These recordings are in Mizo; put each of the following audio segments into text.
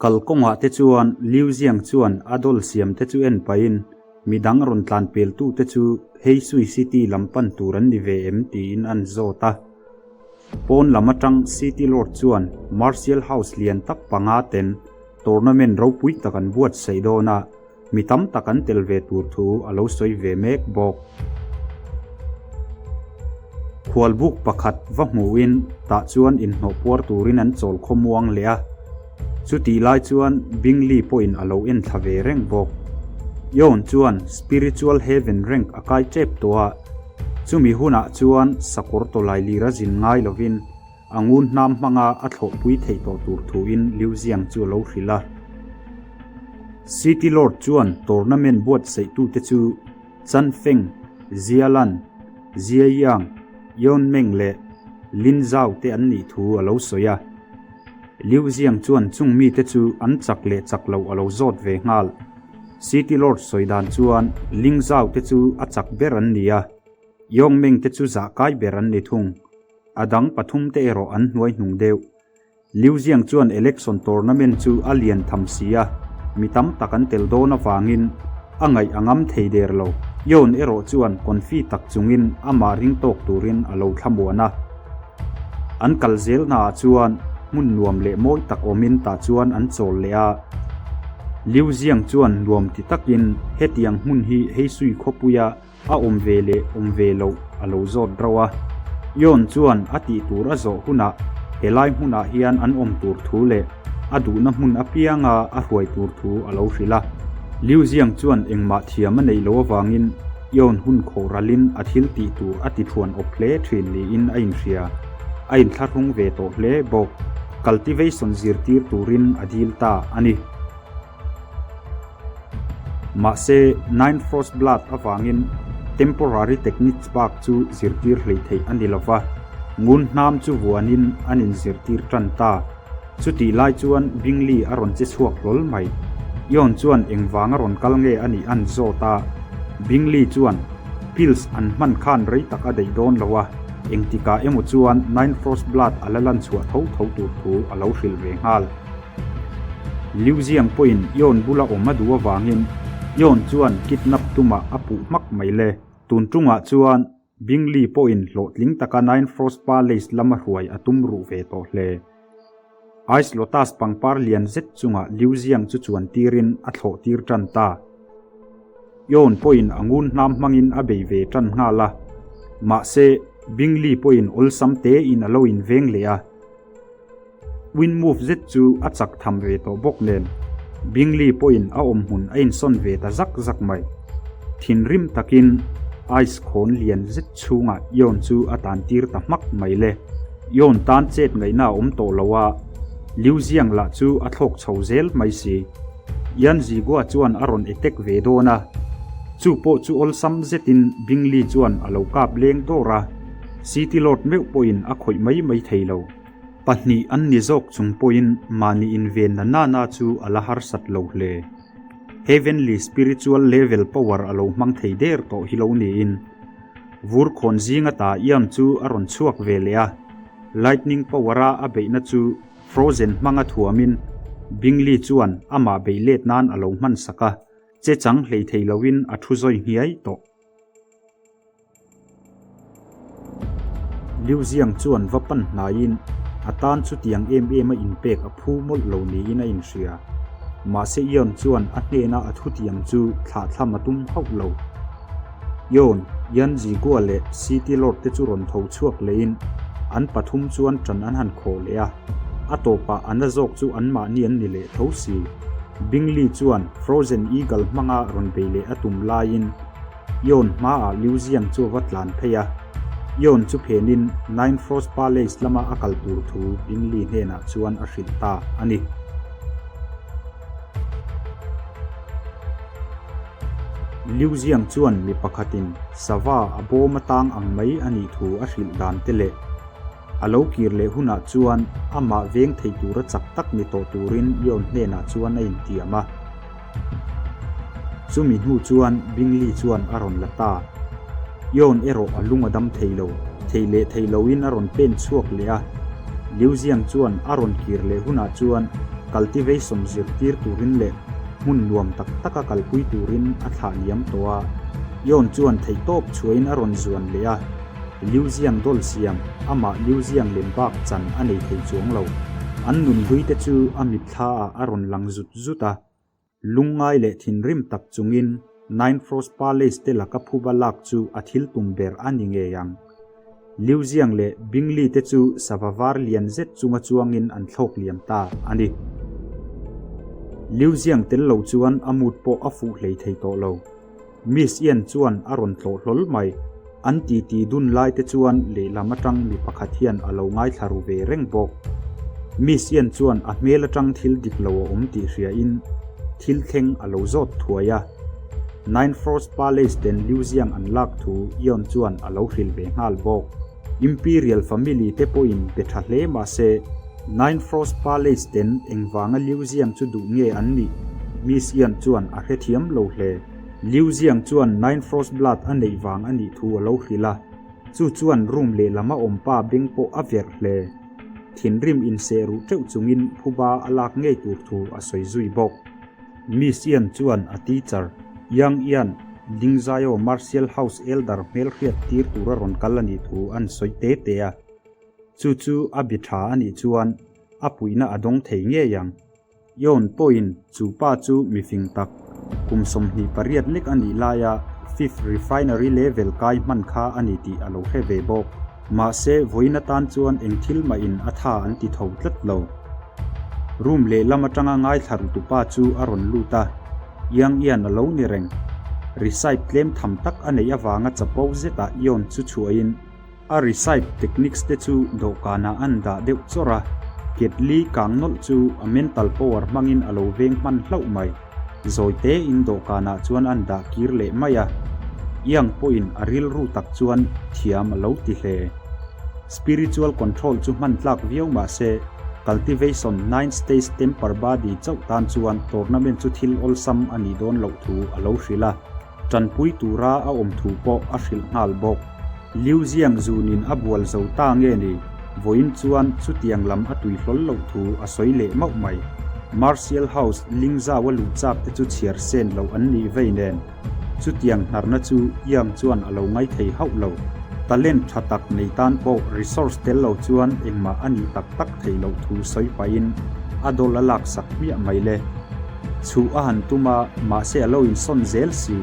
Kalkawngah te chuan Liu Ziang chuan a doll siam te chu en pahin midang rawn tlan peltute chu Heisui City lam pan tur an ni ve em tiin an zawt a. Pawn lam atang City Lord chuan Martial House lian tak panga ten tournament ropui tak an buatsaih dawn a, Mi tam tak an tel ve tur thu a lo sawi ve mek bawk. Khualbuk pakhat va hmuhin tah chuan inhnawh puar turin an chawl khawmuang leh a, chutih lai chuan Bingley pawhin a lo en thla ve reng bawk. Yeon chuan Spiritual Heaven rank a kai tep tawh a, chumi hunah chuan sakawr tawlai lir a zin ngai lovin, A ngun hnam hmanga a thlawhpui theih tawh tur thuin Liu Ziang chu a lo hrilh a. City Lord chuan tournament buatsaihtute chu Chan Feng, Jia Lan, Jia Yang, Yeon Meng leh Lin Zhao te an nih thu a lo sawi a. Liu Ziang chuan chung mite chu an chak leh chak loh a lo zawt ve nghal. City Lord sawi dan chuan Ling Zhao te chu a chak ber an ni a, Yeon Meng te chu zah kai ber an ni thung. A dang pathumte erawh an hnuai hnung deuh. Liu Ziang chuan election tournament chu a lian tham si a, mi tam tak an tel dawn avangin a ngaih a ngam thei der lo. Yeon erawh chuan confi tak chungin amah ring tawk turin a lo thlamuan a. An kal zelnaah chuan hmun nuam leh mawi tak awmin tah chuan an chawl leh a. Liu Ziang chuan nuam ti takin hetiang hmun hi Heisui khawpuia A awm ve leh awm ve loh a lo zawt rauh a. Yeon chuan a tih tur a zawh hunah helai hmunah hian an awm tur thu leh a duhna hmun apianga a hruai tur thu a lo hrilh a. Liu Ziang chuan engmah thiam a neih loh avangin Yeon hun khawh ralin a thil tih tur a ti thuan awp hle thin niin a inhria. A inthlahrung ve tawh hle bawk. Cultivation zirtir turin a dil ta a ni. Mahse, Nine Frost Blood avangin temporary techniques bak chu zirtir hleih theih a ni lo va, ngun hnam chu vuanin an inzirtir tan ta. Chutih lai chuan Bingley a rawn che chhuak hlawl mai. Yeon chuan engvang a rawn kal nge a nih an zawt a, Bingley chuan pills an hman khan rei tak a daih dawn lo a, engtikah emaw chuan Nine Frost Blood a la lan chhuah tho tho tur thu a lo hrilh ve nghal. Liu Ziang pawhin Yeon bula awm a duh avangin Yeon chuan kidnap tumah a puh hmak mai le. Tun tungah chuan Bingley pawhin hlawhtling taka Nine Frost Palace lama hruai a tum ruh ve tawh hle. Ice Lotus pangpar lian zet chungah Liu Ziang chu chuan tirin a thlawh tir tan ta. Yeon pawhin a ngun hnam hmangin a bei ve tan nghal a. Mahse, Bingley pawhin awlsam tein a lo inveng leh a. Win move zet chu a chak tham ve tawh bawk nen, Bingley pawhin a awm hmun a insawn ve ta zak zak mai. Thinrim takin ice khawn lian zet chhungah Yeon chu a tan tir ta hmak mai le. Yeon tan chet ngaihna a awm tawh lo a, Liu Ziang lah chu a thlawk chho zel mai si. Yan Zigua chuan a rawn attack ve dawn a, chu pawh chu awlsam zetin Bingley chuan a lo kap leng dawr a, City Lord meuh pawhin a khawih mai mai thei lo. Pahnih an ni zawk chung pawhin mahni inven na nana chu a la harsat lo hle. Heavenly Spiritual Level Power a lo hmang thei der tawh hi lo niin. Vur khawn zinga ta Ian chu a rawn chhuak ve leh a, Lightning Power-a a beihna chu Frozen hmanga thuamin Bingley chuan amah beih let nan a lo hmansak a, che chang hlei thei loin a thu zawi hniai tawh. Liu Ziang chuan va pan hnaiin a tan chutiang em em a inpek a phu mawlh lo niin a inhria. Mahse Yeon chuan a hnena a thutiam chu thlahthlam a tum hauh lo. Yeon, Yan Zigua leh City Lord te chu rawn tho chhuak lehin an pathum chuan ṭan an han khawh leh a, a tawpah a na zawk chu anmahni an ni leh tho si. Bingley chuan Frozen Eagle hmanga rawn bei leh a tum laiin, Yeon hmaah Liu Ziang chu a va tlan phei a, Yeon chu phenin Nine Frost Palace lama a kal tur thu Bingley hnenah chuan a hrilh ta a ni. Liu Ziang chuan mi pakhatin sava a bawm atang ang mai a nih thu a hrilh dan te leh a lo kir leh hunah chuan amah veng thei tura chak tak ni tawh turin Yeon hnenah chuan a intiam a. Chumi hnu chuan Bingley chuan a rawn la ta. Yeon erawh a lung a dam thei lo. Thei leh thei loin a rawn pen chhuak leh a. Liu Ziang chuan a rawn kir leh hunah chuan Cultivation zirtir turin leh hmun nuam tak taka kalpui turin a thlah liam tawh a. Yon chuan theihtawp chhuahin a rawn zuan leh a, Liu Ziang dawl siam, amah Liu Ziang lem bak chan a nei thei chuang lo. An nunhlui te chu a mitthla ah a rawn lang zut zut a. Lungngai leh thinrim tak chungin Nine Frost Palace te laka phuba lak chu a thil tum ber a ni ngei ang. Liu Ziang leh Bingli te chu sava var lian zet chunga chuangin an thlawk liam ta a ni. Liu Ziang tel lo chuan a mood pawh a fuh hlei thei tawh lo. Miss Ian chuan a rawn tlawh hlawl mai. An titi dun lai te chuan lehlam atang mi pakhat hian a lo ngaithla ru ve reng bawk. Miss Ian chuan a hmel atang thil dik lo a awm tih hria in thil thleng a lo zawt thuai a. Nine Frost Palace ten Liuziang an lak thu Ion chuan a lo hrilh ve nghal bawk. Imperial family te pawhin be tha hle mahse Nine Frost Palace ten engvanga Liu Ziang chu duh nge an nih? Miss Ian chuan a hrethiam lo hle. Liu Ziang chuan Nine Frost Blood a neih vang a nih thu a lo hrilh a, chu chuan room lehlam a awm pa beng pawh a verh hle. Thinrim inseh ruh teuh chungin phuba a lak ngei tur thu a sawi zui bawk. Miss Ian chuan a teacher, Yang Ian, Lingzaio Martial House Elder hmelhriat tir tura rawn kal a nih thu an sawi te te a. Chu chu a bi tha a nih chuan a puihna a dawng thei ngei ang. Yeon pawhin chu pa chu mifing tak, kum 28 lek a nih laia Fifth Refinery level kai hman kha a ni tih a lo hre ve bawk. Mahse, vawiin atan chuan eng thil mahin a tha an ti tho tlat lo. Room lehlam atanga ngaithla rutupa chu a rawn lut a, Iang Ian a lo ni reng. Recipe tlem tham tak a neih avanga chapo zetah Ion chu chhuahin a recipe techniques te chu dawhkanah an dah deuh chawrh a, ketli kang nawlh chu a mental power hmangin a lo veng hman hlauh mai. Zawi tein dawhkanah chuan an dah kir leh mai a, Iang pawhin a rilru tak chuan thiam a lo ti hle. Spiritual control chu hman tlak viau mah se, Cultivation Nine Stage Temper Body chauh tan chuan tournament chu thil awlsam a nih dawn loh thu a lo hrilh a, tanpui tura a awm thu pawh a hrilh nghal bawk. Liu Ziang zunin a bual zo ta nge ni, vawiin chuan chutiang lam a tui hlawl loh thu a sawi leh mauh mai. Martial House Lingzau a luh chak te chu chhiar sen loh an nih vei nen. Chutiang hnarna chu Iang chuan a lo ngai thei hauh lo. Talent tha tak nei tan pawh resource tel lo chuan engmah a nih tak tak theih loh thu sawi pahin a dawl a laksak hmiah mai le. Chhuh a han tum a, mahse a lo insawn zel si.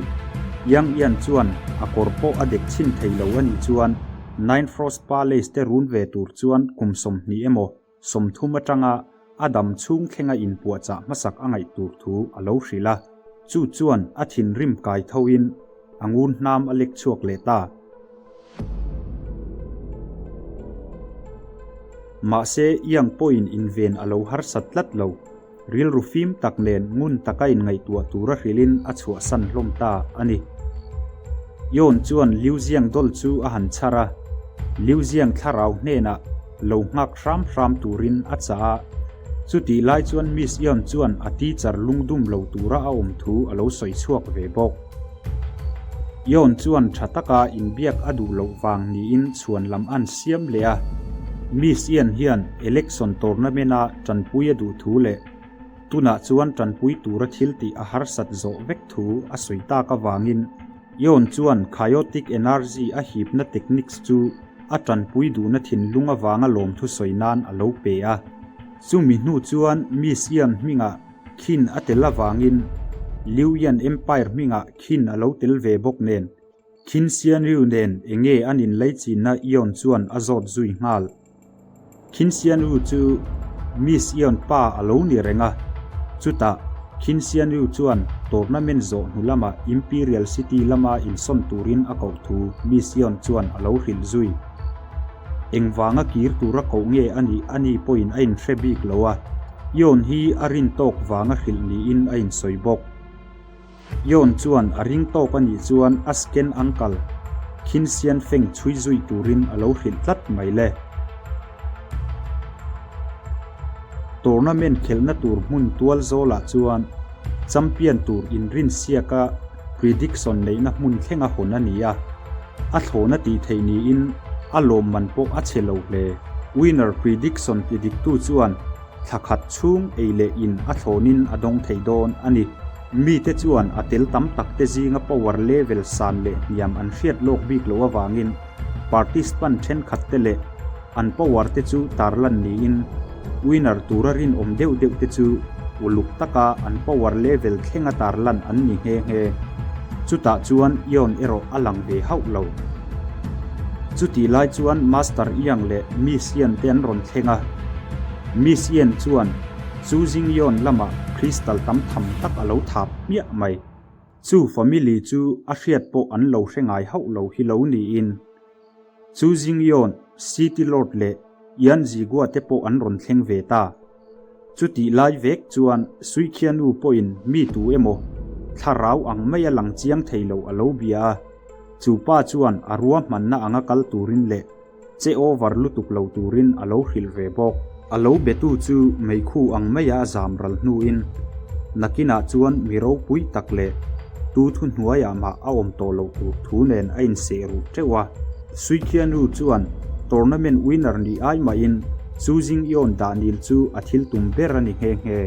Iang Ian chuan a kawr pawh a dek chhin thei lo a nih chuan Nine Frost Palace te run ve tur chuan kum 20 emaw 30 atanga a dam chhung thlenga inpuahchah hmasak a ngaih tur thu a lo hrilh a, chu chuan a thinrim kai thoin a ngun hnam a lek chhuak leh ta. Mahse, Iang pawhin inven a lo harsat tlat lo. Rilru fim tak nen ngun taka inngaihtuah tura hrilhin a chhuahsan hlawm ta a ni. Yon chuan Liu Ziang dawl chu a han chhar a, Liu Ziang thlarau hnenah lo nghak hram hram turin a chah a. Chutih lai chuan Miss Yon chuan a teacher lungdum lo tura a awm thu a lo sawi chhuak ve bawk. Yon chuan tha taka inbiak a duh loh vang niin chhuan lam an siam leh a. Miss Ian hian election tournament-a tanpui a duh thu leh tunah chuan tanpui tura thil tih a harsat zawh vek thu a sawi tak avangin Yon chuan chaotic energy a hipna techniques chu a tanpui duhna thinlung avanga lawmthu sawi nan a lo pe a. Chumi hnu chuan Miss Ian hmingah Khin a tel avangin Liu Yan Empire hmingah Khin a lo tel ve bawk nen, Khin Sian Ryu nen enge an inleichinna Ion chuan a zawt zui nghal. Khin Sian Ryu chu Miss Ion pa a lo ni reng a, chutah Khin Sian Ryu chuan tournament zawh hnu lamah Imperial City lama insawn turin a koh thu Miss Ion chuan a lo hrilh zui. Engvanga kir tura koh nge a nih a ni pawhin a inhre bik lo a, Ion hi a rin tawk vanga hrilh niin a insawi bawk. Ion chuan a ring tawk a nih chuan a scan uncle Khin Sian Feng chhui zui turin a lo hrilh tlat mai le. Tournament khelhna tur hmun tual zawlah chuan champion tur inrinsiaka prediction neihna hmun thlenga hawn a ni a, a thlawhna tih theih niin a lawmman pawh a chhe lo hle. Winner prediction ti diktu chuan. Thla khat chhung ei leh in a thlawnin a dawng thei dawn a ni. Mite chuan a tel tam takte zinga power level san leh hniam an hriat lawk bik loh avangin participant thenkhatte leh an power te chu tarlan niin winner tura rinawm deuh deuh te chu uluk taka an power level thlenga tarlan an ni nghe nghe. Chutah chuan Ion erawh a lang ve hauh lo. Chutih lai chuan Master Yang leh Miss Yan te an rawn thleng a. Miss Yan chuan chu Jingyeon lamah crystal tam tham tak a lo thap hmiah mai. Chu family chu a hriat pawh an lo hre ngai hauh lo hi lo niin. Chu Jingyeon, City Lord leh Yan Zigua te pawh an rawn thleng ve ta. Chutih lai vek chuan Suikhianu pawhin mi tu emaw thlarau ang maia lang chiang thei lo a lo bia a, chu pa chuan a ruahmanna anga kal turin leh che over lutuk lo turin a lo hrilh ve bawk. A lo betu chu meikhu ang maia a zam ral hnuin nakinah chuan mi ropui tak leh tu thuhnuaiah mah a awm tawh loh tur thu nen a inseh ruh teuh a. Suikhianu chuan tournament winner nih ai mahin Chu Jingyeon dah nil chu a thil tum ber a ni nghe nghe.